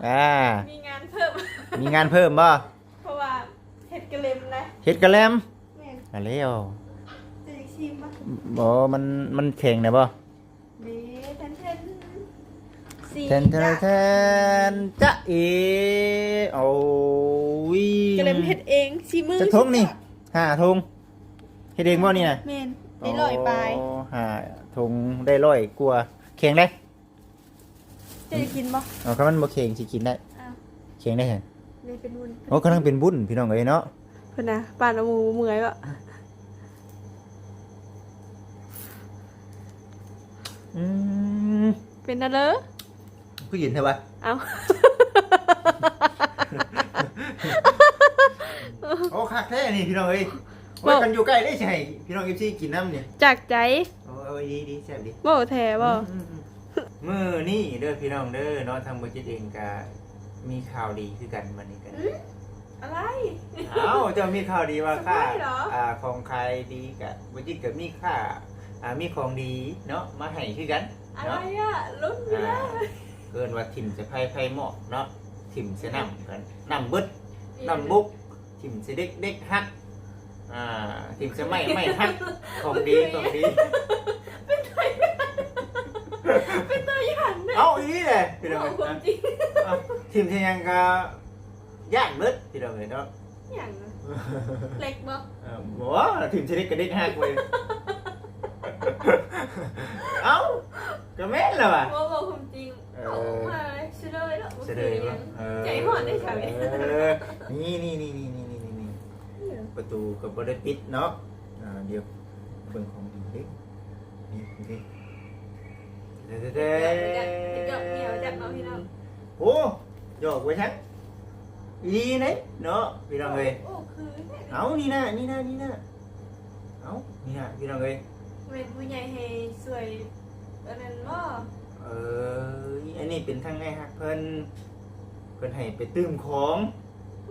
ອ່າ ມີງານເພີ່ມ ມີງານເພີ່ມບໍ່? ເພາະວ່າເຮັດກະເລັມນະ ເຮັດກະແລັມ ແມ່ນ ອ່າ ແລ້ວ ຈະຢາກຊີມບໍ່? ບໍ່ ມັນ ມັນແຂງໄດ້ບໍ່? ເດ້ ແທນໆ ສີ ແທນໆ ຈະ ຈະເອ ໂອ້ຍ ກະເລັມເຮັດເອງ ສີມື ຈັກຖົງນີ້? ຫ້າຖົງ ເຮັດເອງບໍ່ນີ້ນະ? ແມ່ນ ໄດ້ຮ້ອຍປາຍ ໂອ້ ຫ້າຖົງໄດ້ຮ້ອຍກວ່າ ແຂງເດ້. ເຈົ້າຈະກິນບໍ່? ເອົາ ຄັນມັນບໍ່ແຂງຊິກິນໄດ້. ອ້າວ ແຂງໄດ້ຫຍັງ? ເລີຍເປັນວຸ້ນ. ໂອ້ ກຳລັງເປັນວຸ້ນ ພີ່ນ້ອງເອີຍເນາະ. ເພິ່ນນະ ປານເອົາໝູເມື່ອຍວະ. ອືມ ເປັນນະເລີ? ຄືເຢັນແທ້ວະ? ເອົ້າ ໂອ້ ຄັກແທ້ນີ້ ພີ່ນ້ອງເອີຍ. ໂອ້ຍ ເວົ້າ ຄັນຢູ່ໃກ້ເດ້ ຊິໃຫ້ພີ່ນ້ອງເອັຟຊີກິນນຳນີ້ ຈາກໃຈ. ໂອ້ຍ ດີໆ ແຊບດີ. ເວົ້າແທ້ບໍ່? ອືມໆໆ. ມື້ນີ້ເດີພີ່ນ້ອງເດີເນາະ ທາງບໍ່ຈິດເອງກະມີຂ່າວດີຄືກັນ ມື້ນີ້ກະ ອືມ ອະໄລ? ອ້າວ ເຈົ້າມີຂ່າວດີວ່າ ສະບາຍເຫຼືອ? ອ່າ ຂອງຂາຍດີກະ ບໍ່ຈິດກະມີຄ່າ ອ່າ ມີຂອງດີເນາະ ມາໃຫ້ຄືກັນ. ອະໄລ ເນາະ ອະ ລຸ້ນຢູ່ ອ່າ ເລີຍ. ເອີ້ນວ່າຖິ້ມໃສ່ໄພ ໄພມອດເນາະ ຖິ້ມໃສ່ນ້ຳກັນ ນ້ຳເບິດ ແມ່ນ ນ້ຳບົກ. ຖິ້ມໃສ່ເດັກ ເດັກຮັກ ອ່າ ຖິ້ມໃສ່ໄມ້ ໄມ້ຮັກ ຂອງດີ ຂອງດີ. ເປັນຕົວຢ່າງ ເປັນຕົວຢ່າງນະ. ເອົ້າ ອີ່ຫຼີແຫຼະ ພີ່ນ້ອງ ເວົ້າຄວາມຈິງ. ເອົ້າ ຖິ້ມໃສ່ຫຍັງກະຢ້ານເບິດ ພີ່ນ້ອງເອີຍເນາະ. ຫຍັງ ເຫຼັກບໍ່? ເອີ ບໍ່ ຖິ້ມໃສ່ເດັກກະເດັກຮັກເວີຍ. ເອົ້າ ກະແມ່ນແລ້ວຫວາ. ບໍ່ ເວົ້າຄວາມຈິງ. ເອີ ເອົາມາເສຍເລີຍເນາະ ເສຍເລີຍບໍ່? ເອີ ໃຈຮ້ອນໄດ້ຊັ້ນ. ເອີ ນີ້ໆ ນີ້ ປະຕູກະບໍ່ໄດ້ປິດເນາະ. ອ່າ ດຽວເບິ່ງຂອງດີເດ້ ນີ້ ນີ້ ເຮັດຢອກ ເຮັດຢອກ ເຮັດຢອກ ເຮັດຢອກເນາະພີ່ນ້ອງ. ໂອ້ ຢອກໄວ້ຊັ້ນ ອີ່ຫຼີເດ້ເນາະ ພີ່ນ້ອງເອີຍ. ໂອ້ ຄືແທ້. ເອົ້າ ນີ້ນະ ນີ້ນະ ນີ້ນະ. ເອົ້າ ນີ້ນະ ພີ່ນ້ອງເອີຍ ແມ່ນຜູ້ໃຫຍ່ໃຫ້ຊ່ວຍອັນນັ້ນບໍ່? ເອີ ອັນນີ້ເປັນທາງອ້າຍຮັກເພິ່ນ ເພິ່ນໃຫ້ໄປຕື່ມຂອງ.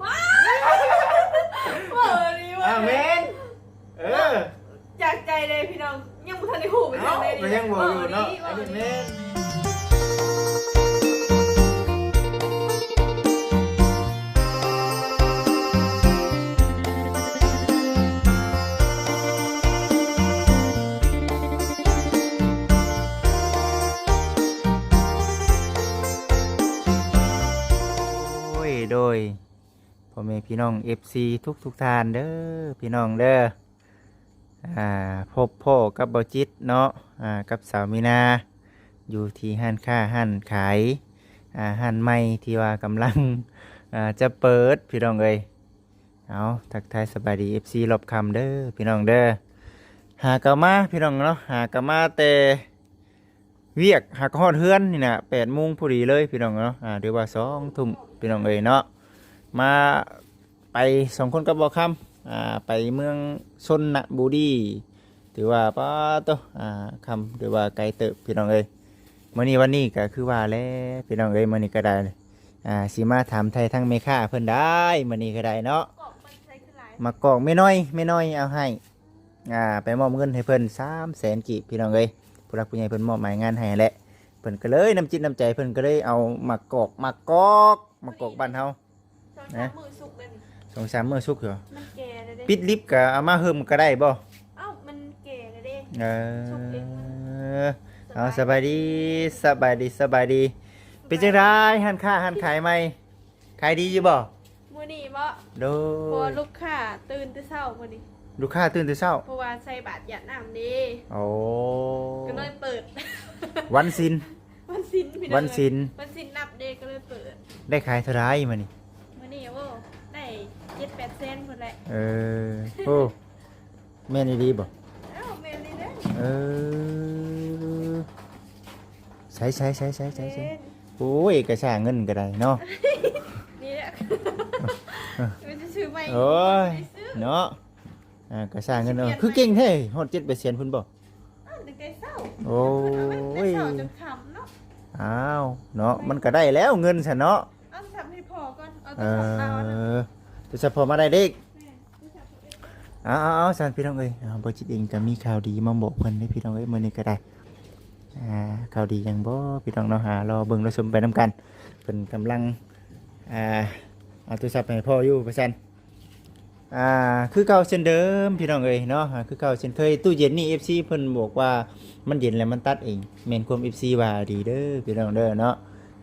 ວ້າ ເວົ້າອີ່ຫຼີ ອ່າ ວ່າແມ່ນ ເອີ ຈາກໃຈເລີຍພີ່ນ້ອງ. ຍັງບໍ່ທັນໄດ້ຮູ້ເປັນຫຍັງໃດນີ້ ກະຍັງເວົ້າຢູ່ເນາະ. ເວົ້າດີ ອັນນີ້ແມ່ນ. ໂດຍ ໂດຍ ພໍ່ແມ່ພີ່ນ້ອງເອັຟຊີທຸກໆທ່ານເດີ ພີ່ນ້ອງເດີ. ອ່າ ພົບພໍ້ກັບເບົາຈິດເນາະ ອ່າ ກັບສາວມີນາ ຢູ່ທີ່ຮ້ານຄ້າຮ້ານຂາຍ ອ່າ ຮ້ານໃໝ່ທີ່ວ່າກຳລັງ ອ່າ ຈະເປີດ ພີ່ນ້ອງເອີຍ. ເອົາ ທັກທາຍສະບາຍດີເອັຟຊີລອບຄ່ຳເດີ ພີ່ນ້ອງເດີ. ຫາກະມາ ພີ່ນ້ອງເນາະ ຫາກະມາແຕ່ ວຽກ ຫາກະຮອດເຮືອນນີ້ນະ ແປດໂມງພໍດີເລີຍ ພີ່ນ້ອງເນາະ. ອ່າ ຫຼືວ່າສອງທຸ່ມ ພີ່ນ້ອງເອີຍເນາະ. ມາ ໄປສອງຄົນກັບເບົາຄ່ຳ ອ່າ ໄປເມືອງຊົນນະບູລີ ຖືວ່າ ປາໂຕ ອ່າ ຄ່ຳ ຖືວ່າໄກເຕີບ ພີ່ນ້ອງເອີຍ. ມື້ນີ້ ວັນນີ້ກະຄືວ່າແຫຼະ ພີ່ນ້ອງເອີຍ ມື້ນີ້ກະໄດ້ ອ່າ ຊິມາຖາມໄຖ່ທາງແມ່ຄ້າເພິ່ນໄດ້ ມື້ນີ້ກະໄດ້ເນາະ. ໝາກກອກແມ່ນ້ອຍ ແມ່ນ້ອຍເອົາໃຫ້ ອ່າ ໄປມອບເງິນໃຫ້ເພິ່ນສາມແສນກີບ ພີ່ນ້ອງເອີຍ. ຜູ້ຫຼັກຜູ້ໃຫຍ່ເພິ່ນມອບໝາຍງານໃຫ້ແຫຼະ ເພິ່ນກະເລີຍ ນ້ຳຈິດນ້ຳໃຈເພິ່ນກະເລີຍເອົາໝາກກອກ ໝາກກອກ ໝາກກອກບ້ານເຮົາ ສອງສາມມື້ສຸກເລີຍນີ້ ສອງສາມມື້ສຸກເລີຍ. ມັນແກ່ແລ້ວເດ້ ປິດລິບກະເອົາມາເຮີ້ມກະໄດ້ບໍ່? ເອົ້າ ມັນແກ່ແລ້ວເດ້. ເອີ ເອົາ ສະບາຍດີ ສະບາຍດີ ສະບາຍດີ. ເປັນຈັ່ງໃດ ຮ້ານຄ້າຮ້ານຂາຍໃໝ່ ຂາຍດີຢູ່ບໍ່? ມື້ນີ້ບໍ່? ໂດຍ ເພາະວ່າລູກຄ້າຕື່ນແຕ່ເຊົ້າມື້ນີ້ ລູກຄ້າຕື່ນແຕ່ເຊົ້າ ເພາະວ່າໃສ່ບາດຢາດນ້ຳເດ້. ໂອ້ ກະເລີຍເປີດ ວັນສິນ ວັນສິນ ພີ່ນ້ອງ ວັນສິນ ວັນສິນນັບເດ້ ກະເລີຍເປີດ. ໄດ້ຂາຍເທົ່າໃດມື້ນີ້? ມື້ນີ້ໂອ້ ໄດ້ເຈັດແປດແສນພຸ້ນແຫຼະ. ເອີ ໂອ້ ແມ່ນອີ່ຫຼີບໍ່? ອ້າວ ແມ່ນອີ່ຫຼີເດ້. ເອີ ໃສໆໆໆໆ ແມ່ນ ໂອ້ຍ ເອກະສານເງິນກະໄດ້ເນາະ ນີ້ແຫຼະ ມັນຊິຊື້ໃໝ່ ໂອ້ຍ ບໍ່ໄດ້ຊື້ເນາະ. ອ່າ ກະສ້າງເງິນເນາະ ຊິປ່ຽນໃໝ່ ຄືເກັ່ງແທ້ ຮອດເຈັດແປດແສນພຸ້ນບໍ່? ອ້າວ ຕັ້ງແຕ່ເຊົ້າ ໂອ້ຍ ເພິ່ນເອົາໄວ້ແຕ່ເຊົ້າຈົນຄ່ຳເນາະ. ອ້າວ ເນາະ ມັນກະໄດ້ແລ້ວເງິນຊັ້ນເນາະ. ເອົາໂທລະສັບໃຫ້ພໍ່ກ່ອນ ເອົາໂທລະສັບລາວນະ ເອີ ໂທລະສັບພໍ່ມາໄດ້ເດ້. ແມ່ນ ໂທລະສັບພໍ່ເອງ. ເອົາໆໆ ຊັ້ນພີ່ນ້ອງເອີຍ ເອົາ ບໍ່ຈິດເອງກະມີຂ່າວດີມາບອກເພິ່ນເດ້ພີ່ນ້ອງເອີຍ ມື້ນີ້ກະໄດ້. ອ່າ ຂ່າວດີຫຍັງບໍ່ພີ່ນ້ອງເນາະ ອ່າ ລໍເບິ່ງລໍຊົມໄປນຳກັນ. ເພິ່ນກຳລັງ ອ່າ ເອົາໂທລະສັບໃຫ້ພໍ່ຢູ່ວ່າຊັ້ນ. ອ່າ ຄືເກົ່າເຊັ່ນເດີມພີ່ນ້ອງເອີຍເນາະ, ຄືເກົ່າເຊັ່ນເຄີຍ. ຕູ້ເຢັນນີ້ ເອັຟຊີ ເພິ່ນບອກວ່າມັນເຢັນແລ້ວມັນຕັດເອງ, ແມ່ນຄວາມ ເອັຟຊີ ວ່າດີເດີພີ່ນ້ອງເດີເນາະ.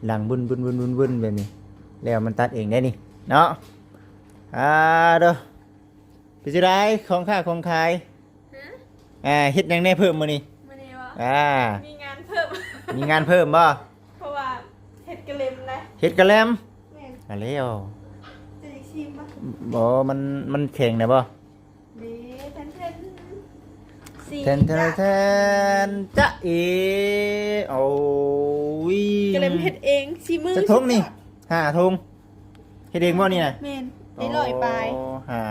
ດັງບຶ້ນໆໆໆແບບນີ້ ແລ້ວມັນຕັດເອງໄດ໋ນີ້ເນາະ. ອ່າ ໂດ ເປັນຈັ່ງໃດ ຂອງຄ້າຂອງຂາຍ? ຮະ? ອ່າ ເຮັດຫຍັງແດ່ເພີ່ມມື້ນີ້? ມື້ນີ້ບໍ່? ອ່າ ມີງານເພີ່ມ. ມີງານເພີ່ມບໍ່? ເພາະວ່າເຮັດກະເລັມນະ. ເຮັດກະແລັມ? ແມ່ນ. ອ່າ ແລ້ວ ເຈົ້າຢາກຊີມບໍ່? ບໍ່ ມັນ ມັນແຂງໄດ້ບໍ່? ເດ້ ແທນໆ ແທນໆ ຈະເອ ໂອ້ຍ ກະເລັມເຮັດເອງ ສີມື. ຈັກຖົງນີ້? ຫ້າຖົງ. ເຮັດເອງບໍ່ນີ້ນະ? ແມ່ນ ໄດ້ຮ້ອຍປາຍ. ອໍ ຫ້າ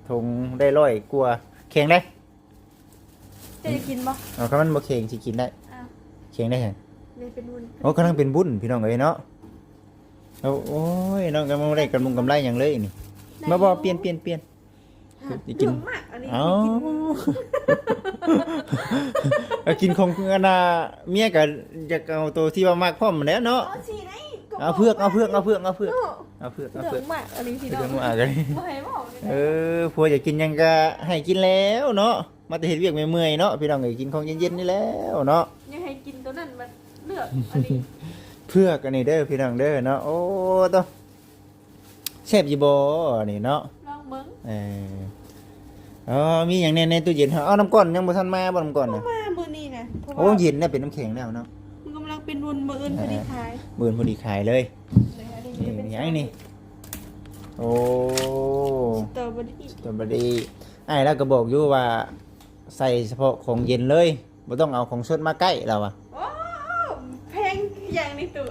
ຖົງໄດ້ຮ້ອຍກວ່າ. ແຂງເດ້? ເຈົ້າຢາກກິນບໍ່? ເອົາ ຄັນມັນບໍ່ແຂງຊິກິນໄດ້. ອ້າວ ແຂງໄດ້ຫຍັງ? ເລີຍເປັນບຸນ. ໂອ້ ກຳລັງເປັນບຸນພີ່ນ້ອງເອີຍເນາະ. ໂອ້ ໂອ້ຍ ນ້ອງກຳລັງບໍ່ໄດ້ກຳລົງກຳໄລຫຍັງເລີຍນີ້. ມາບໍ່ ປ່ຽນ ປ່ຽນ ປ່ຽນ. ກິນ ເອົາ ເອົາກິນຂອງອັນນ່າ ເມຍກໍຢາກເອົາໂຕທີ່ວ່າມັກພ້ອມແຫຼະເນາະ. ເອົາເຜືອກ ເອົາເຜືອກ ເອົາເຜືອກ ເອົາເຜືອກ ເນາະ ເອົາເຜືອກ ເອົາເຜືອກ. ເຜືອກໝາກອັນນີ້ພີ່ນ້ອງ ເຜືອກໝາກອັນນີ້. ບໍ່ໃຫ້ເວົ້າເລີຍນະ. ເອີ ຜົວຢາກກິນຫຍັງກໍໃຫ້ກິນແລ້ວເນາະ. ມາແຕ່ເຮັດວຽກເມື່ອຍໆເນາະ ພີ່ນ້ອງເອີຍ, ກິນຂອງເຢັນໆນີ້ແລ້ວເນາະ. ຢ່າໃຫ້ກິນໂຕນັ້ນ ມາເລືອກອັນນີ້ ເຜືອກອັນນີ້ເດີພີ່ນ້ອງເດີເນາະ. ໂອ້ ໂຕ ແຊບຢູ່ບໍ່ນີ້ເນາະ? ລອງເບິ່ງ. ເອີ ເອີ ມີຫຍັງແດ່ໃນຕູ້ເຢັນ? ເອົາ ນ້ຳກ້ອນຍັງບໍ່ທັນມາບໍ່? ນ້ຳກ້ອນນະ ບໍ່ມາມື້ນີ້ນະ. ໂອ້ ເຢັນແລ້ວ ເປັນນ້ຳແຂງແລ້ວເນາະ. ມັນກຳລັງເປັນວຸ່ນ ມື້ອື່ນພໍດີຂາຍ. ມື້ອື່ນພໍດີຂາຍເລີຍ. ນີ້ ອັນນີ້ ນີ້ ເປັນ ນີ້ ຫຍັງນີ້? ໂອ້ ສະຕໍເບີຣີ. ສະຕໍເບີຣີ. ອ້າຍລາວກໍບອກຢູ່ວ່າ ໃສ່ສະເພາະຂອງເຢັນເລີຍ ບໍ່ຕ້ອງເອົາຂອງສົດມາໃກ້ ລາວວ່າ. ໂອ້ ແພງຄືຫຍັງນີ້ຕູ້?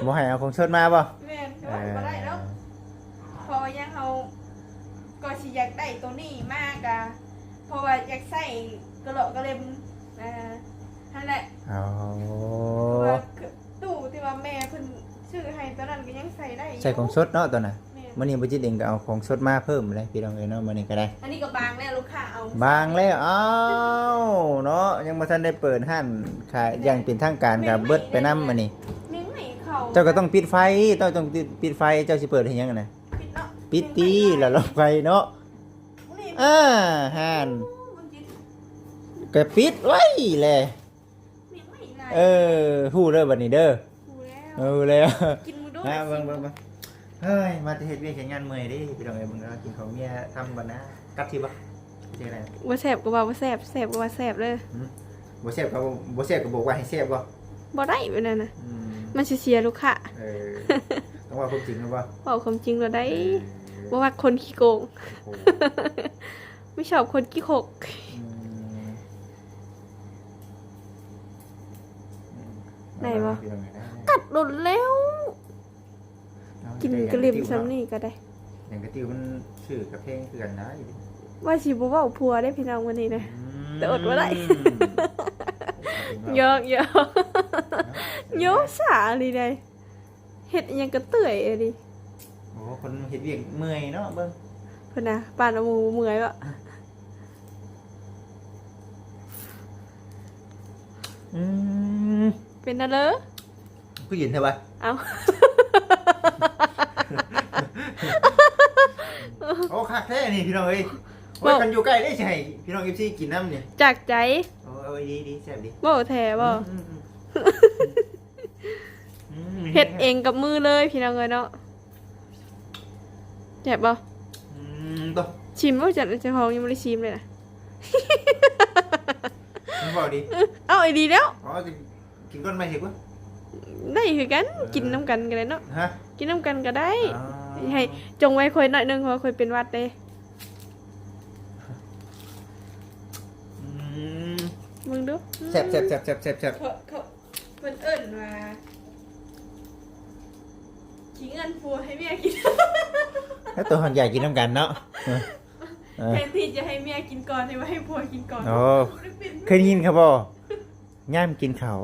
ບໍ່ໃຫ້ເອົາຂອງສົດມາບໍ່? ແມ່ນ ເອີ ບໍ່ໄດ້ດອກ. ເພາະວ່າຫຍັງ ເຮົາກໍຊິຢາກໄດ້ໂຕນີ້ມາກະ ເພາະວ່າຢາກໃຊ້ກະເລາະກະເລັມ ອ່າ ຫັ້ນແຫຼະ. ອໍ ເພາະວ່າຕູ້ທີ່ວ່າແມ່ເພິ່ນຊື້ໃຫ້ຕອນນັ້ນກໍຍັງໃຊ້ໄດ້ຢູ່ ໃຊ້ຂອງສົດເນາະຕອນນັ້ນ. ແມ່ນ. ມື້ນີ້ບໍ່ຈິດເອງກໍເອົາຂອງສົດມາເພີ່ມເລີຍ ພີ່ນ້ອງເອີຍເນາະ. ມື້ນີ້ກໍໄດ້ ອັນນີ້ກໍບາງແລ້ວ ລູກຄ້າເອົາ ບາງແລ້ວ. ອ້າວ ເນາະ ຍັງບໍ່ທັນໄດ້ເປີດຮ້ານຂາຍຢ່າງເປັນທາງການ ກໍເບິດໄປນຳມື້ນີ້. ແມ່ນ ເຈົ້າກໍຕ້ອງປິດໄຟ ຕ້ອງ ຕ້ອງປິດໄຟ. ເຈົ້າຊິເປີດເຮັດຫຍັງຫັ້ນນະ? ປິດເນາະ ປິດຕິ ລະລອກໄຟເນາະ. ນີ້ ອ່າ ຫັ້ນ ໂອ້ ມັນປິດ ກໍປິດໄວ້ແຫຼະ. ເອີ ຮູ້ເດີບັດນີ້ເດີ. ຮູ້ແລ້ວ ເອີ ຮູ້ແລ້ວ. ກິນມື້ດູ ເບິ່ງ ເບິ່ງ ເບິ່ງ. ເຮີ້ຍ ມາແຕ່ເຮັດວຽກເຮັດງານເມື່ອຍເດ້ ພີ່ນ້ອງເອີຍ. ເບິ່ງເດີ ກິນເຂົ້າເມຍທຳບັດນະ. ກັດທີ່ບໍ່? ເຮັດຈັ່ງໃດ? ບໍ່ແຊບກໍວ່າບໍ່ແຊບ ແຊບກໍວ່າແຊບເດີ. ຫືມ ບໍ່ແຊບກໍບໍ່ ບໍ່ແຊບກໍບອກວ່າໃຫ້ແຊບບໍ່? ບໍ່ໄດ້ແບບນັ້ນນະ. ອືມ ມັນຊິເສຍລູກຄ້າ. ເອີ ຕ້ອງເວົ້າຄວາມຈິງແມ່ນບໍ່? ເວົ້າຄວາມຈິງໂລດໄດ໋. ເອີ ບໍ່ມັກຄົນຂີ້ໂກງ. ໂອ້ ບໍ່ຊອບຄົນຂີ້ຄົກ. ອືມ ອືມ ໄດ້ບໍ່? ກັດດົນແລ້ວ. ເອົາ ກິນກະເລັມຊ່ຳນີ້ກໍໄດ້. ຫຍັງກະຕິວມັນຊື້ກະແພງຄືກັນນະ. ວ່າຊິບໍ່ເວົ້າຜົວເດ້ພີ່ນ້ອງມື້ນີ້ນະ ອືມ ແຕ່ອົດບໍ່ໄດ້. ຢອກໆ ເນາະ ໂຍສາອີ່ຫຼີໃດ. ເຮັດອີ່ຫຍັງກະເມື່ອຍອີ່ຫຼີ. ໂອ້ ຄົນເຮັດວຽກເມື່ອຍເນາະ. ເບິ່ງ ເພິ່ນນະ ປານວ່າໝູເມື່ອຍບໍ່? ອືມ ເປັນນະເລີ ຄືເຢັນແທ້ວະ? ເອົ້າ ໂອ້ ຄັກແທ້ນີ້ພີ່ນ້ອງເອີຍ. ໂອ້ຍ ຄັນຢູ່ໃກ້ເດ້ ຊິໃຫ້ພີ່ນ້ອງ ເອັຟຊີ ກິນນຳນີ້ ຈາກໃຈ. ໂອ້ ເອົາດີໆ ແຊບດີ. ເວົ້າແທ້ບໍ່? ອືມໆໆ. ອືມ ເຮັດເອງກັບມືເລີຍພີ່ນ້ອງເອີຍເນາະ. ແຊບບໍ່? ອືມ ໂຕ ຊິມບໍ່? ເຈົ້າ ເຈົ້າຂອງຍັງບໍ່ໄດ້ຊິມເລີຍນະ. ມັນເວົ້າດີ. ເອີ ເອົາ ອີ່ດີແລ້ວ. ອໍ ກິນ ກິນກ່ອນໄໝຊິກວ່າ? ໄດ້ຄືກັນ. ເອີ ກິນນຳກັນກໍໄດ້ເນາະ. ຮະ? ກິນນຳກັນກໍໄດ້. ອໍ ໃຫ້ຈົ່ງໄວ້ຂ້ອຍໜ້ອຍໜຶ່ງ ເພາະວ່າຂ້ອຍເປັນຫວັດເດ້. ອືມ ເບິ່ງດູ. ແຊບໆໆໆໆ. ເຂົາ ເຂົາ ເພິ່ນເອີ້ນວ່າ ຂີ້ເງິນຜົວໃຫ້ເມຍກິນ. ແລ້ວໂຕຫາກຢາກກິນນຳກັນເນາະ. ເອີ ເອີ ແທນທີ່ຈະໃຫ້ເມຍກິນກ່ອນ ໃຫ້ ໃຫ້ຜົວກິນກ່ອນ. ໂອ້ ບໍ່ໄດ້ເປັນ. ເຄີຍໄດ້ຍິນເຂົາບໍ່? ຍາມກິນເຂົ້າ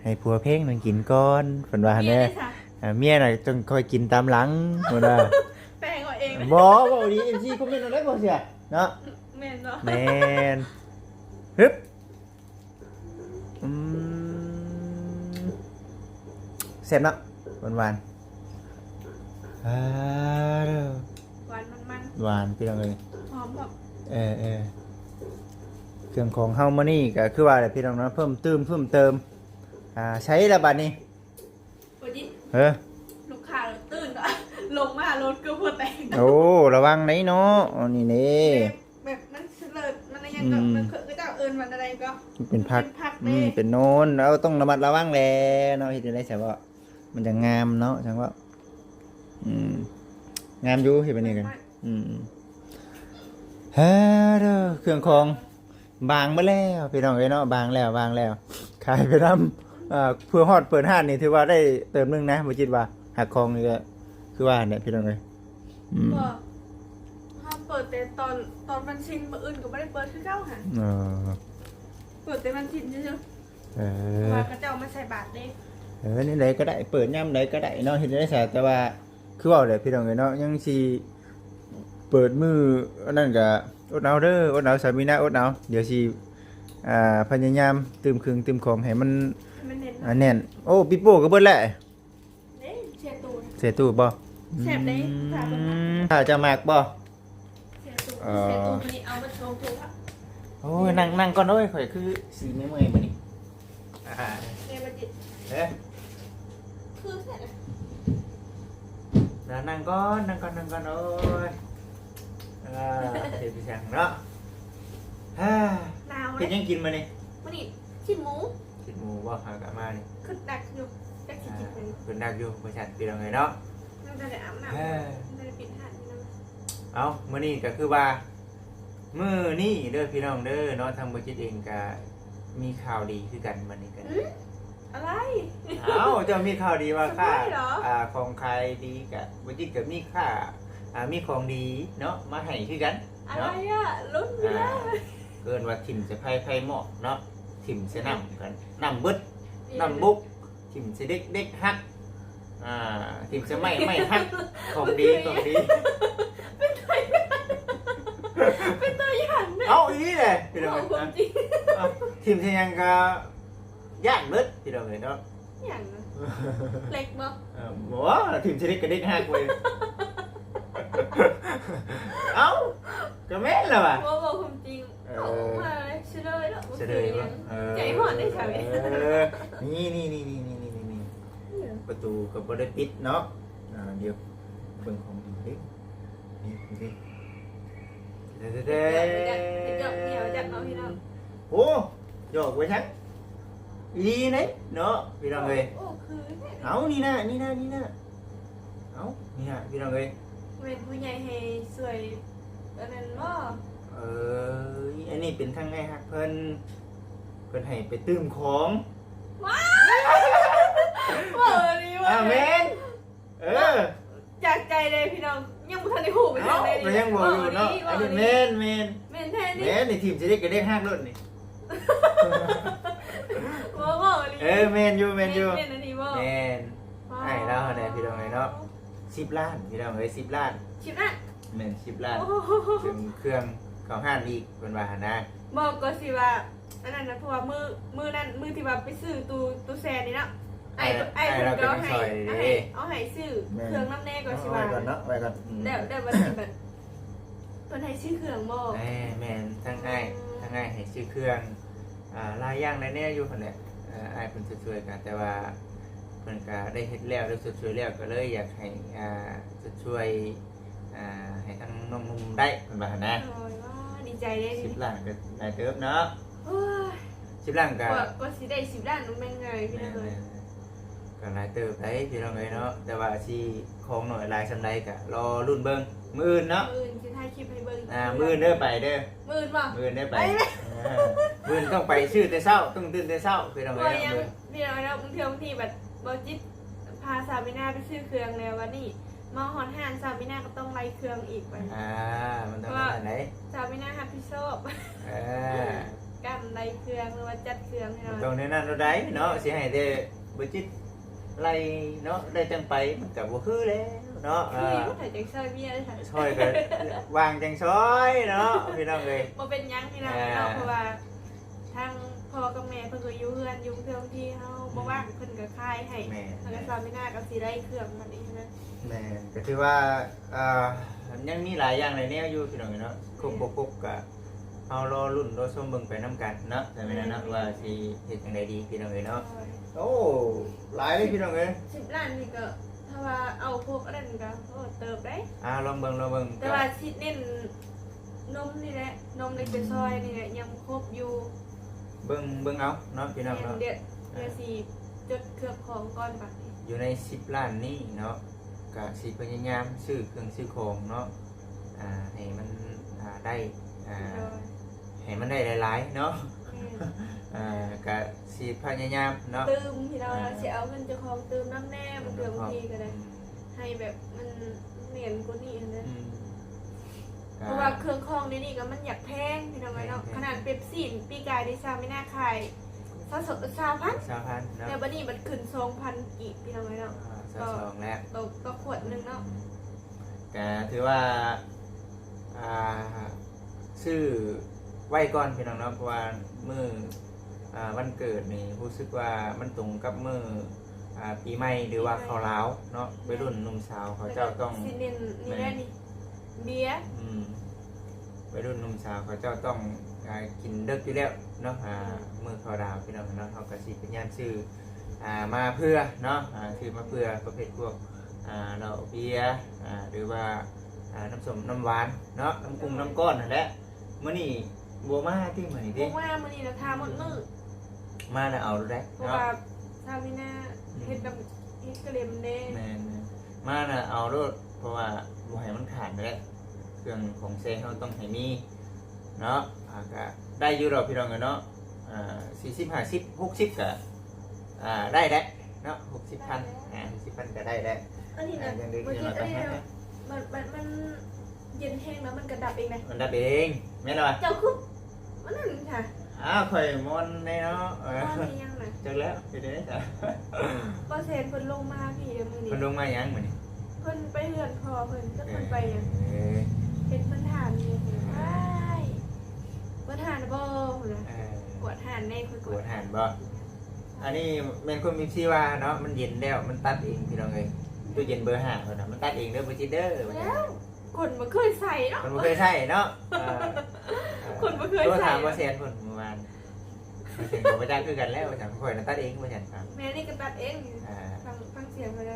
ໃຫ້ຜົວແພງໜຶ່ງກິນກ່ອນ ເພິ່ນວ່າຫັ້ນແຫຼະ. ເມຍເດ້ຊະ? ເອີ ເມຍນະຈັ່ງຄ່ອຍກິນຕາມຫຼັງ ເພິ່ນວ່າ. ແປງເອົາເອງ. ບໍ່ ເວົ້າດີ ເອັຟຊີ ຄອມເມັນເອົາໄດ້ບໍ່ເສຍເນາະ. ແມ່ນເນາະ. ແມ່ນ. ຮຶບ. ອືມ ແຊບເນາະ. ຫວານໆ ອ່າ ຫວານມັນໆ ຫວານ ພີ່ນ້ອງເອີຍ ຫອມແບບ ເອີ ເອີ ເຄື່ອງຂອງເຮົາມື້ນີ້ກໍຄືວ່າແຫຼະ ພີ່ນ້ອງເນາະ ເພີ່ມຕື່ມເພີ່ມເຕີມ ອ່າ ໃຊ້ລະບາດນີ້ ບໍ່ຈິດ ເອີ ລູກຄ້າຕື່ນ ລົງມາລົດກໍບໍ່ແຕກ ໂອ້ ລະວັງໄດ໋ເນາະ ອັນນີ້ເດ້ ແບບ ແບບມັນສະເຫຼີດ ມັນຫຍັງກໍ ອືມ ມັນ ເຂົາເຈົ້າເອີ້ນວ່າແນວໃດກໍ ເປັນຜັກ ເປັນຜັກ ອືມ ເດ້ ເປັນໂນນ ເຮົາຕ້ອງລະມັດລະວັງແຫຼະເນາະ ເຮັດຈັ່ງໃດຊະເບາະ ມັນຈັ່ງງາມເນາະ ຈັ່ງເວົ້າ ອືມ ງາມຢູ່ ເຮັດແບບນີ້ກັນ ອືມ ເອີ ເດີ ເຄື່ອງຂອງບາງເບິດແລ້ວ ພີ່ນ້ອງເອີຍເນາະ ບາງແລ້ວ ບາງແລ້ວ ຂາຍໄປນຳ ເອີ ເພື່ອຮອດເປີດຮ້ານນີ້ ຖືວ່າໄດ້ເຕີມໜຶ່ງນະ ບໍ່ຈິດວ່າ ຫາກຂອງນີ້ກໍຄືວ່າຫັ້ນແຫຼະ ພີ່ນ້ອງເອີຍ ອືມ ບໍ່ ເຮົາເປີດແຕ່ຕອນ ຕອນວັນສິນ ມື້ອື່ນກໍບໍ່ໄດ້ເປີດຄືເກົ່າຫັ້ນ ເອີ ເປີດແຕ່ວັນສິນຊື່ໆ ເອີ ເພາະວ່າເຂົາເຈົ້າມາໃສ່ບາດເດ້ ເອີ ແນວໃດກໍໄດ້ ເປີດຍາມໃດກໍໄດ້ເນາະ ເຮັດໄດ້ຊະ ແຕ່ວ່າຄືເວົ້າແຫຼະພີ່ນ້ອງເອີຍເນາະ ຍັງຊິເປີດມື້ອັນນັ້ນກໍອົດເອົາເດີ ອົດເອົາ ສາມີນາ ອົດເອົາ ດຽວຊິ ອ່າ ພະຍາຍາມຕື່ມເຄື່ອງຕື່ມຂອງໃຫ້ມັນ ໃຫ້ມັນແໜ້ນ ອ່າ ແໜ້ນ ໂອ້ ປີໂປ້ກໍເບິດແລ້ວ ເດ້ ເສຍຕູ້ ເສຍຕູ້ບໍ່? ແຊບເດ້ ອືມ ຖ້າເພິ່ນມັກ ຖ້າເຈົ້າມັກບໍ່? ເສຍຕູ້ ເອີ ເສຍຕູ້ມື້ນີ້ເອົາມາສອງຖົງລະ ໂອ້ຍ ນັ່ງ ນັ່ງກ່ອນ ໂອ້ຍ ຂ້ອຍຄືຊິເມື່ອຍໆມື້ນີ້ ອ່າ ເດ້ບໍ່ຈິດ ເອີ ຄືແທ້ນະ ນັ່ງກ່ອນ ນັ່ງກ່ອນ ນັ່ງກ່ອນ ໂອ້ຍ ເອີ ເຮັດໄປຊ່າງເນາະ ຫາວເດ້ ເຮັດຫຍັງກິນມື້ນີ້? ມື້ນີ້ ຊີ້ນໝູ ຊີ້ນໝູບໍ່? ຫາກະມານີ້ ຄຶດໜັກຢູ່ ຈັກຊິກິນຫຍັງ ອ່າ ຄຶດໜັກຢູ່ ບໍ່ຊັ້ນພີ່ນ້ອງເອີຍເນາະ ຍັງບໍ່ທັນໄດ້ອາບນ້ຳ ເອີ ຍັງບໍ່ທັນໄດ້ປິດຮ້ານພີ່ນ້ອງ ເອົ້າ ມື້ນີ້ກໍຄືວ່າ ມື້ນີ້ເດີພີ່ນ້ອງເດີເນາະ ທາງບໍ່ຈິດເອງກໍມີຂ່າວດີຄືກັນ ມື້ນີ້ກໍ ອືມ ອະໄລ? ເອົ້າ ເຈົ້າມີຂ່າວດີວ່າຄ້າ ອາ ຂອງຂາຍດີ ກະບໍ່ຈິດກໍມີຄ້າ ອາ ມີຂອງດີເນາະ ມາໃຫ້ຄືກັນ ອະໄລ ເນາະ ອະ ລຸ້ນຢູ່ ອ່າ ເລີຍ ເອີ້ນວ່າຖິ້ມໃສ່ໄພ ໄພມອດເນາະ ຖິ້ມໃສ່ນ້ຳກັນ ນ້ຳເບິດ ແມ່ນ ນ້ຳບົກ ຖິ້ມໃສ່ເດັກ ເດັກຫັກ ອ່າ ຖິ້ມໃສ່ໄມ້ ໄມ້ຫັກ ຂອງດີ ຂອງດີ ເປັນຕົວຢ່າງ ເປັນຕົວຢ່າງເດ້ ເອົ້າ ອີ່ຫຼີແຫຼະ ພີ່ນ້ອງ ເວົ້າຄວາມຈິງ ເອົ້າ ຖິ້ມໃສ່ຫຍັງກໍຢ້ານເບິດ ພີ່ນ້ອງເອີຍເນາະ ຫຍັງນະ ເຫຼັກບໍ່? ເອີ ບໍ່ ຖິ້ມໃສ່ເດັກກໍເດັກຫັກເວີຍ ເອົ້າ ກໍແມ່ນແລ້ວວ່າ ບໍ່ ເວົ້າຄວາມຈິງ ເອີ ເອົາມາເສຍເລີຍເນາະ ເສຍເລີຍບໍ່? ເອີ ໃຈຮ້ອນເດ້ຊາວນີ້ ເອີ ນີ້ໆໆ ປະຕູກໍບໍ່ໄດ້ປິດເນາະ ອ່າ ດຽວເບິ່ງຂອງດີເດ້ ນີ້ ນີ້ ເດ້ ເປັນຫຍັງ ເປັນຫຍັງ ເປັນຫຍັງເນາະພີ່ນ້ອງ ໂອ້ ຢອກໄວ້ຊັ້ນ ອີ່ຫຼີເດ້ເນາະ ພີ່ນ້ອງເອີຍ ໂອ້ ຄືແທ້ ເອົາ ນີ້ນະ ນີ້ນະ ນີ້ນະ ເອົ້າ ນີ້ນະ ພີ່ນ້ອງເອີຍ ແມ່ນຜູ້ໃຫຍ່ໃຫ້ຊ່ວຍອັນນັ້ນບໍ່? ເອີຍ ອັນນີ້ເປັນທາງອ້າຍຮັກເພິ່ນ ເພິ່ນໃຫ້ໄປຕື່ມຂອງ ວ້າວ ເວົ້າອີ່ຫຼີ ອ່າ ວ່າ ແມ່ນ ເອີ ຈາກໃຈເລີຍພີ່ນ້ອງ ຍັງບໍ່ທັນໄດ້ຮູ້ເປັນຫຍັງເລີຍ ເອົ້າ ກໍຍັງບອກຢູ່ເນາະ ເວົ້າອີ່ຫຼີ ອັນນີ້ແມ່ນ ແມ່ນ ແມ່ນແທ້ນີ້ ແມ່ນນີ້ ຖິ້ມໃສ່ເດັກກໍເດັກຫັກໂລດນີ້ ເວົ້າ ເວົ້າອີ່ຫຼີ ເອີ ແມ່ນຢູ່ ແມ່ນຢູ່ ແມ່ນ ແມ່ນອີ່ຫຼີບໍ່? ແມ່ນ ອ້າຍລາວຫັ້ນແຫຼະພີ່ນ້ອງເອີຍເນາະ ສິບລ້ານ ພີ່ນ້ອງເອີຍ ສິບລ້ານ ສິບລ້ານ ແມ່ນ ສິບລ້ານ ໂອ້ໂຫ ເຄື່ອງ ເຄື່ອງເຂົ້າຮ້ານອີກ ເພິ່ນວ່າຫັ້ນນະ ບໍ່ ກໍຊິວ່າ ອັນນັ້ນນະ ເພາະວ່າມື້ ມື້ນັ້ນ ມື້ທີ່ວ່າໄປຊື້ຕູ້ ຕູ້ແຊ່ນີ້ເນາະ ອ້າຍ ອ້າຍ ອ້າຍເພິ່ນກໍເອົາໃຫ້ ເອົາໃຫ້ ເອົາໃຫ້ຊື້ ແມ່ນ ເຄື່ອງນຳແດ່ ກໍຊິວ່າ ເອົາໄວ້ກ່ອນເນາະ ໄວ້ກ່ອນ ອືມ ແລ້ວ ແລ້ວບັດນີ້ບັດ ເພິ່ນໃຫ້ຊື້ເຄື່ອງບໍ່? ແມ່ນ ແມ່ນ ທັງອ້າຍ ອືມ ທັງອ້າຍໃຫ້ຊື້ເຄື່ອງ ອ່າ ຫຼາຍຢ່າງຫຼາຍແນວຢູ່ຫັ້ນແຫຼະ ເອີ ອ້າຍເພິ່ນຊ່ວຍໆກັນ ແຕ່ວ່າເພິ່ນກະໄດ້ເຮັດແລ້ວ ໄດ້ຊົດຊ່ວຍແລ້ວ ກໍເລີຍຢາກໃຫ້ ອ່າ ຊົດຊ່ວຍ ອ່າ ໃຫ້ທາງນ້ອງນຸ່ມໄດ້ ເພິ່ນວ່າຫັ້ນນະ ໂອ້ຍ ດີໃຈເດ້ ສິບລ້ານກໍຫຼາຍເຕີບເນາະ ໂອ້ຍ ສິບລ້ານກໍ ກວ່າ ກວ່າຊິໄດ້ສິບລ້ານ ມັນແມ່ນງ່າຍ ພີ່ນ້ອງເອີຍ ແມ່ນໆ ກໍຫຼາຍເຕີບໄດ໋ ພີ່ນ້ອງເອີຍເນາະ ແຕ່ວ່າຊິຂອງໜ້ອຍຫຼາຍສ່ຳໃດກໍລໍລຸ້ນເບິ່ງມື້ອື່ນເນາະ ມື້ອື່ນຊິຖ່າຍຄລິບໃຫ້ເບິ່ງ ອ່າ ມື້ອື່ນເດີ ໄປເດີ ມື້ອື່ນບໍ່? ມື້ອື່ນໄດ້ໄປ ໄປແລ້ວ ເອີ ມື້ອື່ນຕ້ອງໄປຊື້ແຕ່ເຊົ້າ ຕ້ອງຕື່ນແຕ່ເຊົ້າ ພີ່ນ້ອງເອີຍ ເພາະຫຍັງ ເນາະ ພີ່ນ້ອງເນາະ ບາງເທື່ອ ບາງທີບັດບໍ່ຈິດພາສາວມີນາໄປຊື້ເຄື່ອງແລ້ວ ບັດນີ້ມາຮອດຮ້ານ ສາວມີນາກໍຕ້ອງໄລ່ເຄື່ອງອີກບັດນີ້ ອ່າ ມັນຕ້ອງແນວນັ້ນໃດ໋ ສາວມີນາຮັບຜິດຊອບ ເອີ ການໄລ່ເຄື່ອງ ຫຼືວ່າຈັດເຄື່ອງໃຫ້ເຮົາ ມັນຕ້ອງແນວນັ້ນໂລດໃດ໋ເນາະ ຊິໃຫ້ແຕ່ບໍ່ຈິດ ໄລ່ເນາະ ໄດ້ຈັ່ງໄປ ມັນກໍບໍ່ຄືແລ້ວເນາະ ຄື ເອີ ໃຜຈັ່ງຊ່ອຍເມຍ ຊ່ອຍກໍວ່າງຈັ່ງຊ່ອຍເນາະ ພີ່ນ້ອງເອີຍ ບໍ່ເປັນຫຍັງພີ່ນ້ອງເນາະ ອ່າ ເພາະວ່າທາງ ພໍ່ກັບແມ່ເພິ່ນກໍຢູ່ເຮືອນ ຢູ່ເທື່ອບາງທີເຮົາບໍ່ວ່າງ ເພິ່ນກໍຂາຍໃຫ້ ແມ່ນ ແລ້ວກໍສາວມີນາກໍຊິໄດ້ເຄື່ອງມັນອີກນະ. ແມ່ນ ກໍຖືວ່າ ອ່າ ຍັງມີຫຼາຍຢ່າງຫຼາຍແນວຢູ່ພີ່ນ້ອງເອີຍເນາະ ຄົບບໍ່ຄົບກໍເຮົາລໍລຸ້ນລໍຊົມເບິ່ງໄປນຳກັນເນາະ ສາວມີນາເນາະ ວ່າຊິເຮັດຈັ່ງໃດດີພີ່ນ້ອງເອີຍເນາະ. ໂອ້ ຫຼາຍເດ້ພີ່ນ້ອງເອີຍ ສິບລ້ານນີ້ກໍ ຖ້າວ່າເອົາພວກອັນນັ້ນກໍ ໂອ້ ເຕີບເດ້. ອ່າ ລອງເບິ່ງ ລອງເບິ່ງ ແຕ່ວ່າຊິເນັ້ນນົມນີ້ແຫຼະ ນົມເລັກແຕ່ຊອຍນີ້ແຫຼະ ຍັງບໍ່ຄົບຢູ່. ເບິ່ງ ເບິ່ງເອົາເນາະພີ່ນ້ອງເນາະ. ດຽວ ດຽວຊິຈົດເຄື່ອງຂອງກ່ອນບັດນີ້ ຢູ່ໃນສິບລ້ານນີ້ເນາະ ກະຊິພະຍາຍາມຊື້ເຄື່ອງຊື້ຂອງເນາະ ອ່າ ໃຫ້ມັນ ອ່າ ໄດ້ ອ່າ ໃຫ້ມັນໄດ້ຫຼາຍໆເນາະ. ແມ່ນ ອ່າ ກະຊິພະຍາຍາມເນາະ ຕື່ມພີ່ນ້ອງ ຊິເອົາເງິນເຈົ້າຂອງຕື່ມນຳແດ່ ບາງເທື່ອບາງທີກໍໄດ້ ໃຫ້ແບບມັນແໜ້ນກວ່ານີ້ຫັ້ນນະ. ເພາະວ່າເຄື່ອງຂອງດຽວນີ້ກໍມັນຢາກແພງພີ່ນ້ອງເອີຍເນາະ ຂະໜາດເປັບຊີປີກາຍນີ້ ສາວມີນາຂາຍຊາວ ຊາວພັນ ຊາວພັນເນາະ ແລ້ວບັດນີ້ບັດຂຶ້ນສອງພັນກີບພີ່ນ້ອງເອີຍເນາະ ອ່າ ຊາວສອງແລ້ວ ຕໍ່ ຕໍ່ຂວດໜຶ່ງເນາະ. ກໍຖືວ່າ ອ່າ ຊື້ໄວ້ກ່ອນພີ່ນ້ອງເນາະ ເພາະວ່າມື້ ອ່າ ວັນເກີດນີ້ຮູ້ສຶກວ່າມັນຕົງກັບມື້ ອ່າ ປີໃໝ່ ຫຼືວ່າເຂົ້າລາວເນາະ ໄວລຸ້ນໜຸ່ມສາວເຂົາເຈົ້າຕ້ອງ ຊິເນັ້ນນີ້ແຫຼະນີ້ ເບຍ ອືມ ໄວລຸ້ນໜຸ່ມສາວເຂົາເຈົ້າຕ້ອງ ອ່າ ກິນເດິກຢູ່ແລ້ວເນາະ ອ່າ ມື້ເຂົ້າລາວພີ່ນ້ອງເນາະ ເຮົາກໍຊິພະຍາຍາມຊື້ ອ່າ ມາເພື່ອເນາະ ອ່າ ຊື້ມາເພື່ອປະເພດພວກ ອ່າ ເຫຼົ້າເບຍ ອ່າ ຫຼືວ່າ ອ່າ ນ້ຳສົ້ມນ້ຳຫວານເນາະ ນ້ຳກຸ້ງນ້ຳກ້ອນຫັ້ນແຫຼະ. ມື້ນີ້ບໍ່ມາຕິ ມື້ນີ້ຕິ ບໍ່ມາ ມື້ນີ້ລະຖ້າໝົດມື້ ມາລະເອົາໂລດໄດ໋ ເພາະວ່າ ເນາະ ຊາວມີນາ ອືມ ເຮັດນ້ຳ ເຮັດກະເລັມເດ້ ແມ່ນໆ ມາລະເອົາໂລດ ເພາະວ່າບໍ່ໃຫ້ມັນຂາດແຫຼະ ເຄື່ອງຂອງໃຊ້ເຮົາຕ້ອງໃຫ້ມີເນາະ ອ່າ ກະໄດ້ຢູ່ດອກພີ່ນ້ອງເອີຍເນາະ ອ່າ ສີ່ສິບ ຫ້າສິບ ຫົກສິບ ກະ ອ່າ ໄດ້ແຫຼະເນາະ ຫົກສິບພັນ ອ່າ ຫົກສິບພັນກະໄດ້ແຫຼະ ອັນນີ້ນະ ອ່າ ຍັງໄດ້ ມັນ ມັນ ມັນ ມັນ ເຢັນແຮງແລ້ວມັນກະດັບເອງນະ ມັນດັບເອງ ແມ່ນລະວະ ເຈົ້າຄື ມັນນັ້ນຄ່ະ ອ້າວ ຂ້ອຍມ່ອນແນ່ເນາະ ເອີ ມ່ອນອີ່ຫຍັງນະ ຈັກແລ້ວ ເຮັດໄດ້ຊະ ບໍ່ແຊນເພິ່ນລົງມາພີ້ເດີມື້ນີ້ ເພິ່ນລົງມາຫຍັງມື້ນີ້ ເພິ່ນໄປເຮືອນພໍ່ເພິ່ນ ຈັກເພິ່ນໄປຫຍັງ ເອີ ເຫັນເພິ່ນຖາມຢູ່ ເອີ ອ້າຍ ເພິ່ນຖາມນະບໍ່ພຸ້ນນະ ເອີ ກວດຮ້ານແດ່ ຂ້ອຍກວດ ກວດຮ້ານບໍ່ ອັນນີ້ແມ່ນຄວາມ ເອັຟ ຊີ ວ່າເນາະ ມັນເຢັນແລ້ວ ມັນຕັດເອງພີ່ນ້ອງເອີຍ ຕູ້ເຢັນເບີຫ້າເພິ່ນນະ ມັນຕັດເອງເດີ ບໍ່ຈິດເດີ ວ່າຊັ້ນ ຄົນບໍ່ເຄີຍໃສ່ເນາະ ຄົນບໍ່ເຄີຍໃສ່ເນາະ ເອີ ຄົນບໍ່ເຄີຍໃສ່ ໂທຖາມບໍ່ແຊນພຸ້ນມື້ວານ ບໍ່ແຊນກໍບໍ່ຈັກຄືກັນແລ້ວ ວ່າຊັ້ນ ຂ້ອຍນະຕັດເອງ ວ່າຊັ້ນ ແມ່ນີ້ກໍຕັດເອງ ອ່າ ຟັງ ຟັງສຽງເພິ່ນເດີ ເອີ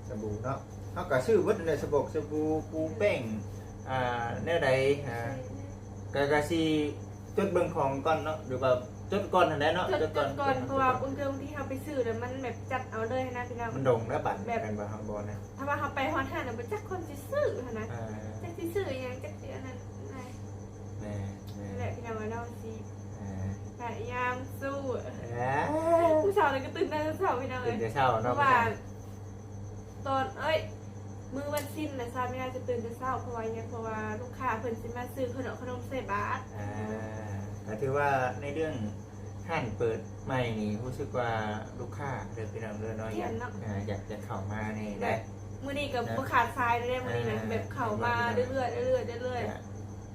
ສະບູເນາະ ເຮົາກໍຊື້ເບິດນັ້ນແຫຼະ ສະບົກ ສະບູ ປູແປ້ງ ອ່າ ແນວໃດ ອ່າ ກໍ ກໍຊິຈົດເບິ່ງຂອງກ່ອນເນາະ ຫຼືວ່າຈົດກ່ອນຫັ້ນແຫຼະເນາະ ຈົດ ຈົດກ່ອນ ຈົດກ່ອນ ເພາະວ່າບາງເທື່ອບາງທີເຮົາໄປຊື້ແລ້ວມັນແບບຈັດເອົາເລີຍຫັ້ນນະພີ່ນ້ອງ ມັນດົງແລ້ວບັດ ແບບ ແມ່ນບໍ່ ເຮົາບໍ່ນະ ຖ້າວ່າເຮົາໄປຮອດຮ້ານແລ້ວບໍ່ຈັກຄົນຊິຊື້ຫັ້ນນະ ອ່າ ຈັກຊິຊື້ອີ່ຫຍັງ ຈັກຊິອັນນັ້ນນະ ແມ່ນໆ ແຫຼະພີ່ນ້ອງເອີຍເນາະ ຊິ ອ່າ ພະຍາຍາມສູ້ ອ່າ ມື້ເຊົ້ານີ້ກໍຕື່ນແຕ່ເຊົ້າພີ່ນ້ອງເອີຍ ຕື່ນແຕ່ເຊົ້າເນາະ ເພາະວ່າ ຕອນ ເອີຍ ມື້ວັນສິນນະ ສາວມີນາຈະຕື່ນແຕ່ເຊົ້າ ເພາະວ່າຫຍັງ ເພາະວ່າລູກຄ້າເພິ່ນຊິມາຊື້ຂະໜົມ ຂະໜົມໃສ່ບາດ ອ່າ ກໍຖືວ່າໃນເລື່ອງຮ້ານເປີດໃໝ່ນີ້ ຮູ້ສຶກວ່າລູກຄ້າເດີພີ່ນ້ອງເດີເນາະ ຢາກ ອ່າ ຢາກ ຢາກເຂົ້າມາແດ່ໄດ໋ ມື້ນີ້ກໍບໍ່ຂາດສາຍເລີຍ ມື້ນີ້ນະ ອ່າ ແບບເຂົ້າມາເລື້ອຍໆ ເລື້ອຍໆ ເລື້ອຍໆ ກໍ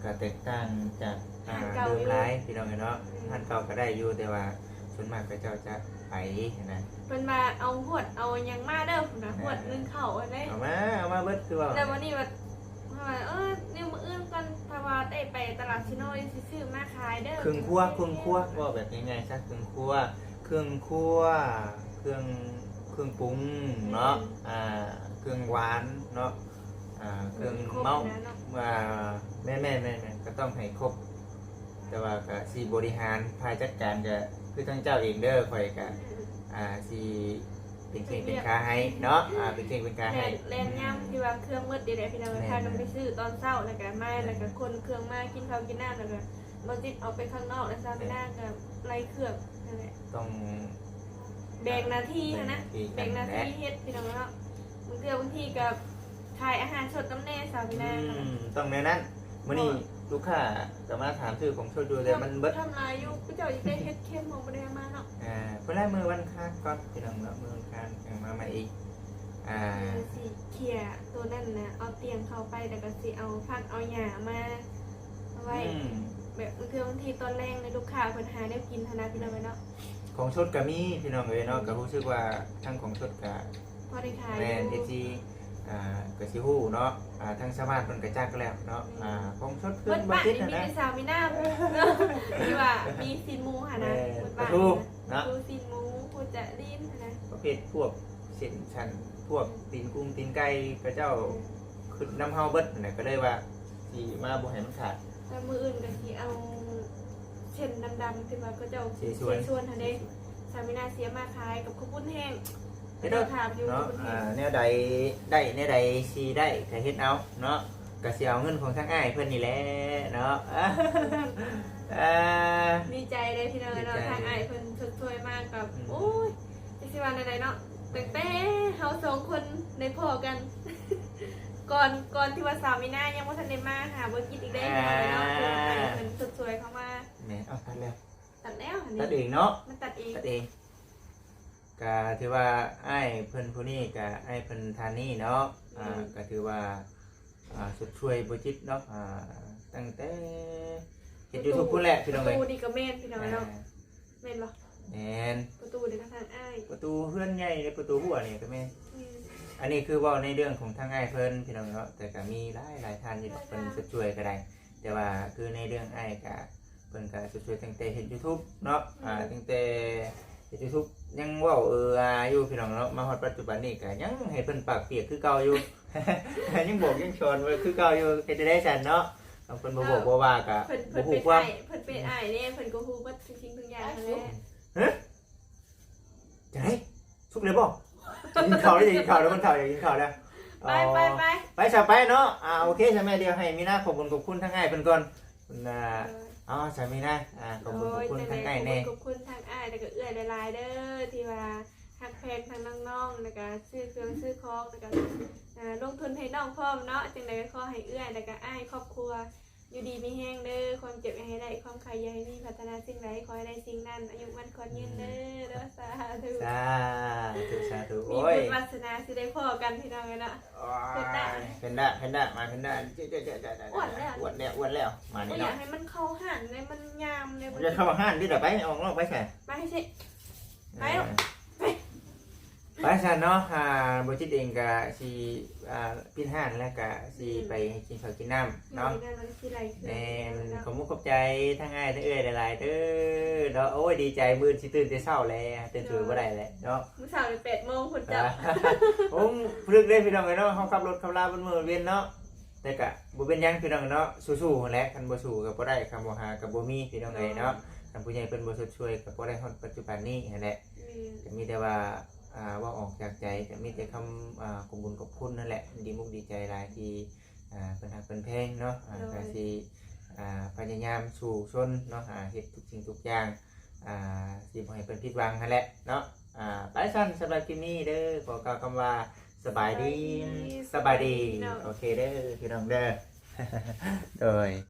ກໍແຕກຕ່າງຈາກ ອ່າ ຮ້ານເກົ່າ ເດີມຫຼາຍພີ່ນ້ອງເອີຍເນາະ ແມ່ນ ຮ້ານເກົ່າກໍໄດ້ຢູ່ ແຕ່ວ່າ ສ່ວນມາກເຂົາເຈົ້າຈະໄປຫັ້ນນະ ເພິ່ນວ່າເອົາຫວດເອົາຫຍັງມາເດີພຸ້ນນະ ເອີ ຫວດໜຶ່ງເຂົ້າຫັ້ນເດ້ ເອົາມາ ເອົາມາເບິດຄືວ່າ ແລ້ວວັນນີ້ວ່າ ວ່າ ເອີ ແນວມື້ອື່ນກ່ອນ ຖ້າວ່າໄດ້ໄປຕະຫຼາດຊີໂນຊິຊື້ມາຂາຍເດີ ເຄື່ອງຄົວ ເຄື່ອງຄົວ ເວົ້າແບບງ່າຍໆຊະ ເຄື່ອງຄົວ ເຄື່ອງຄົວ ເຄື່ອງ ເຄື່ອງປຸງເນາະ ແມ່ນ ອ່າ ເຄື່ອງຫວານເນາະ ອ່າ ເຄື່ອງເມົາ ເຄື່ອງຄົບຫັ້ນນະເນາະ ອ່າ ແມ່ນໆໆໆ ກໍຕ້ອງໃຫ້ຄົບ ແຕ່ວ່າກະຊິບໍລິຫານ ຝ່າຍຈັດການກະຄືທາງເຈົ້າເອງເດີ ຂ້ອຍກະ ອ່າ ຊິເປັນແຂ້ງເປັນຂາໃຫ້ເນາະ ອ່າ ເປັນແຂ້ງເປັນຂາໃຫ້ ແລ່ນ ແລ່ນຍາມທີ່ວ່າເຄື່ອງໝົດນີ້ແຫຼະພີ່ນ້ອງ ແມ່ນໆ ພາກັນໄປຊື້ຕອນເຊົ້າ ແລ້ວກະມາ ແລ້ວກະຂົນເຄື່ອງມາ ກິນເຂົ້າກິນນ້ຳ ແລ້ວກະບໍ່ຈິດອອກໄປຂ້າງນອກ ແລ້ວຊາວ ແມ່ນ ນາງກະໄລ່ເຄື່ອງຫັ້ນແຫຼະ ຕ້ອງ ແບ່ງໜ້າທີ່ຫັ້ນນະ ແບ່ງໜ້າທີ່ກັນຫັ້ນແຫຼະ ແບ່ງໜ້າທີ່ເຮັດພີ່ນ້ອງເນາະ ບາງເທື່ອບາງທີກໍຂາຍອາຫານສົດນຳແດ່ ສາວມີນາ ອືມ ຕ້ອງແນວນັ້ນ ມື້ນີ້ ເພາະ ລູກຄ້າກໍມາຖາມຊື້ຂອງສົດຢູ່ ແຕ່ມັນເບິດ ທຳຫຼາຍຢູ່ ເຂົາເຈົ້າຢາກໄດ້ເຫັດເຂັມ ເຮົາບໍ່ໄດ້ເອົາມາເນາະ ອ່າ ພຸ້ນແຫຼະ ມື້ວັນອັງຄານກ່ອນພີ່ນ້ອງເນາະ ມື້ວັນອັງຄານຈັ່ງມາໃໝ່ອີກ ອ່າ ເອີ ຊິເຄຍໂຕນັ້ນນະ ເອົາຕຽງເຂົ້າໄປ ແລ້ວກໍຊິເອົາຜັກເອົາຫຍ້າມາ ເອົາໄວ້ ອືມ ແບບບາງເທື່ອບາງທີຕອນແລງໃນລູກຄ້າເພິ່ນຫາແນວກິນຫັ້ນນະ ພີ່ນ້ອງເອີຍເນາະ. ຂອງສົດກໍມີ ພີ່ນ້ອງເອີຍເນາະ. ອືມ ກໍຮູ້ສຶກວ່າທັງຂອງສົດກໍ ພໍໄດ້ຂາຍ ແມ່ນ ຢູ່ ເອັຟຊີ ອ່າ ກໍຊິຮູ້ເນາະ. ອ່າ ທາງຊາວບ້ານເພິ່ນກໍຈັກແລ້ວເນາະ. ອືມ ອ່າ ຂອງສົດຄື ເບິດບ້ານນີ້ມີແຕ່ສາວມີນາມເນາະ ທີ່ວ່າມີຊີ້ນໝູຫັ້ນນະ. ແມ່ນ ເບິດບ້ານ ປາທູເນາະ ປາທູ ຊີ້ນໝູ ໂຄຈາລີນຫັ້ນນະ ປະເພດພວກເສັ້ນຊັ້ນ ພວກ ອືມ ຕີນກຸ້ງຕີນໄກ່ ເຂົາເຈົ້າ ອືມ ຂຶ້ນນຳເຮົາເບິດຫັ້ນນະ ກໍເລີຍວ່າຊິມາບໍ່ໃຫ້ມັນຂາດ. ແລ້ວມື້ອື່ນກໍຊິເອົາເສັ້ນດຳໆ ທີ່ວ່າເຂົາເຈົ້າເສສວນ ເສສວນຫັ້ນເດ້ ເສສວນ ສາວມີນາຊິເອົາມາຂາຍກັບເຂົ້າປຸ້ນແຫ້ງ. ເຮັດເດີ ເຈົ້າຖາມຢູ່ ເນາະ ເຂົ້າປຸ້ນແຫ້ງ ອ່າ ແນວໃດໄດ້ແນວໃດຊິໄດ້ກໍເຮັດເອົາເນາະ. ກໍຊິເອົາເງິນຂອງທາງອ້າຍເພິ່ນນີ້ແຫຼະເນາະ. ອ່າ ດີໃຈເດ້ພີ່ນ້ອງເອີຍເນາະ ດີໃຈ ທາງອ້າຍເພິ່ນຊົດຊ່ວຍມາກໍ ອືມ ໂອ້ຍ ຈັກຊິວ່າແນວໃດເນາະ. ຕັ້ງແຕ່ເຮົາສອງຄົນໄດ້ພໍ້ກັນ ກ່ອນ ກ່ອນທີ່ວ່າສາວມີນາຍັງບໍ່ທັນໄດ້ມາຫາບໍ່ຈິດອີກເດ້ ອ່າ ພີ່ນ້ອງເອີຍເນາະ ຄືວ່າອ້າຍເພິ່ນຊົດຊ່ວຍເຂົ້າມາ. ແມ່ນ. ເອົ້າ ຕັດແລ້ວ ຕັດແລ້ວຫັ້ນ ຕັດເອງເນາະ ມັນຕັດເອງ ຕັດເອງ. ກະຖືວ່າອ້າຍເພິ່ນຜູ້ນີ້ ກະອ້າຍເພິ່ນທ່ານນີ້ເນາະ ອືມ ອ່າ ກະຖືວ່າ ອ່າ ຊົດຊ່ວຍບໍ່ຈິດເນາະ ອ່າ ຕັ້ງແຕ່ເຮັດຢູທູບພຸ້ນແຫຼະ ພີ່ນ້ອງເອີຍ. ປະຕູນີ້ກໍແມ່ນ ພີ່ນ້ອງເອີຍເນາະ ອ່າ ແມ່ນບໍ່? ແມ່ນ ປະຕູນີ້ກໍທາງອ້າຍ ປະຕູເຮືອນໃຫຍ່ ປະຕູຮົ້ວນີ້ກໍແມ່ນ. ແມ່ນ ອັນນີ້ຄືເວົ້າໃນເລື່ອງຂອງທາງອ້າຍເພິ່ນ ພີ່ນ້ອງເນາະ ແຕ່ກໍມີຫຼາຍໆທ່ານຢູ່ດອກ ຫຼາຍໆ ເພິ່ນຊົດຊ່ວຍກໍໄດ້. ແຕ່ວ່າຄືໃນເລື່ອງອ້າຍກະ ເພິ່ນກະຊ່ວຍໆຕັ້ງແຕ່ເຮັດຢູທູບເນາະ ອືມ ອ່າ ຕັ້ງແຕ່ເຮັດຢູທູບຍັງເວົ້າເອີອາຢູ່ ພີ່ນ້ອງເນາະ ມາຮອດປັດຈຸບັນນີ້ກະຍັງໃຫ້ເພິ່ນປາກປຽກຄືເກົ່າຢູ່ ຍັງບອກຍັງສອນວ່າຄືເກົ່າຢູ່. ເຮັດຈັ່ງໃດຊັ້ນເນາະ ເພິ່ນບໍ່ບອກ ເອີ ບໍ່ວ່າກະ ເພິ່ນ ບໍ່ຮູ້ຄວາມ ເພິ່ນເປັນອ້າຍ ເພິ່ນເປັນອ້າຍເດ້ ເພິ່ນກໍຮູ້ເບິດສິ່ງທຸກຢ່າງຫັ້ນແຫຼະ. ຮະ? ຈັ່ງໃດ? ສຸກແລ້ວບໍ່? ກິນເຂົ້າແລ້ວ ກິນເຂົ້າແລ້ວ ຄົນເຖົ້າຢາກກິນເຂົ້າແລ້ວ. ໄປ ອໍ ໄປ ໄປ ໄປຊະ ໄປເນາະ. ອ່າ ໂອເຄຊະແມ່ ດຽວໃຫ້ມີນາຂອບບຸນຂອບຄຸນທາງອ້າຍເພິ່ນກ່ອນ. ເພິ່ນ ອ່າ ໂດຍ ເອົາຊະມີນາ ອ່າ ຂອບບຸນຂອບຄຸນທາງອ້າຍແດ່. ໂດຍ ຈັ່ງໃດກໍຂອບຄຸນທາງອ້າຍ ແລ້ວກໍເອື້ອຍຫຼາຍໆເດີ ທີ່ວ່າຮັກແພງທັງນ້ອງໆ ແລ້ວກໍຊື້ເຄື່ອງຊື້ຂອງ ແລ້ວກໍ ອ່າ ລົງທຶນໃຫ້ນ້ອງພ້ອມເນາະ. ຈັ່ງໃດກໍຂໍໃຫ້ເອື້ອຍ ແລ້ວກໍອ້າຍຄອບຄົວ ຢູ່ດີມີແຮງເດີ ຄວາມເຈັບຢ່າໃຫ້ໄດ້ ຄວາມໄຂ້ຢ່າໃຫ້ມີ ປາດຖະໜາສິ່ງໃດຂໍໃຫ້ໄດ້ສິ່ງນັ້ນ ອາຍຸໝັ້ນຂວັນຍືນເດີ. ໂດຍ ສາທຸ ສາທຸ ສາທຸ. ໂອ້ຍ ມີບຸນວາສະໜາຊິໄດ້ພໍ້ກັນ ພີ່ນ້ອງເອີຍເນາະ. ໂອ້ຍ ເພັນດ້າ ເພັນດ້າ ເພັນດ້າ ມາເພັນດ້າ ເຈົ້າ ເຈົ້າ ເຈົ້າ ເຈົ້າ ອ້ວນແລ້ວ ອ້ວນແລ້ວ ອ້ວນແລ້ວ ມານີ້ເນາະ. ບໍ່ຢາກໃຫ້ມັນເຂົ້າຮ້ານເດ້ ມັນຍາມເດ້. ບໍ່ຢາກເຂົ້າຮ້ານຕິລະ ໄປ ອອກນອກໄປຊະ ໄປຊິ ໄປລູກ ເອີ ໄປ ໄປຊັ້ນເນາະ. ອ່າ ບໍ່ຈິດເອງກະຊິ ອ່າ ປິດຮ້ານແລ້ວກະຊິ ອືມ ໄປໃຫ້ກິນເຂົ້າກິນນ້ຳເນາະ. ແມ່ນ ຂອບມຸກຂອບໃຈທັງອ້າຍທັງເອື້ອຍຫຼາຍໆເດີເນາະ. ໂອ້ຍ ດີໃຈ ມື້ອື່ນຊິຕື່ນແຕ່ເຊົ້າແລ້ວ ຕື່ນສວຍບໍ່ໄດ້ແລ້ວເນາະ. ມື້ເຊົ້າແປດໂມງພຸ້ນເຈົ້າ. ໂອ້ ພຶກເດ້ພີ່ນ້ອງເອີຍເນາະ ເຮົາຂັບລົດຂັບລາເບິດມື້ເວັນເນາະ. ແຕ່ກະບໍ່ເປັນຫຍັງພີ່ນ້ອງເນາະ ສູ້ໆຫັ້ນແຫຼະ. ຄັນບໍ່ສູ້ກໍບໍ່ໄດ້ ຄຳບໍ່ຫາກໍບໍ່ມີ ພີ່ນ້ອງເອີຍເນາະ. ໂດຍ ຄັນຜູ້ໃຫຍ່ເພິ່ນບໍ່ຊົດຊ່ວຍກໍບໍ່ໄດ້ຮອດປັດຈຸບັນນີ້ຫັ້ນແຫຼະ. ແມ່ນ ກໍມີແຕ່ວ່າ ອ່າ ເວົ້າອອກຈາກໃຈ ກໍມີແຕ່ຄຳ ອ່າ ຂອບບຸນຂອບຄຸນນັ້ນແຫຼະ ດີມຸກດີໃຈຫຼາຍທີ່ ອ່າ ເພິ່ນຮັກເພິ່ນແພງເນາະ. ອ່າ ໂດຍ ກໍຊິ ອ່າ ພະຍາຍາມສູ້ຊົນເນາະ ອ່າ ເຮັດທຸກສິ່ງທຸກຢ່າງ ອ່າ ຊິບໍ່ໃຫ້ເພິ່ນຜິດຫວັງຫັ້ນແຫຼະເນາະ. ອ່າ ໄປຊັ້ນ ສຳລັບຄລິບນີ້ເດີ ຂໍກ່າວຄຳວ່າ ສະບາຍດີ ສະບາຍດີ ສະບາຍດີພີ່ນ້ອງ. ໂອເຄເດີ ພີ່ນ້ອງເດີ ໂດຍ.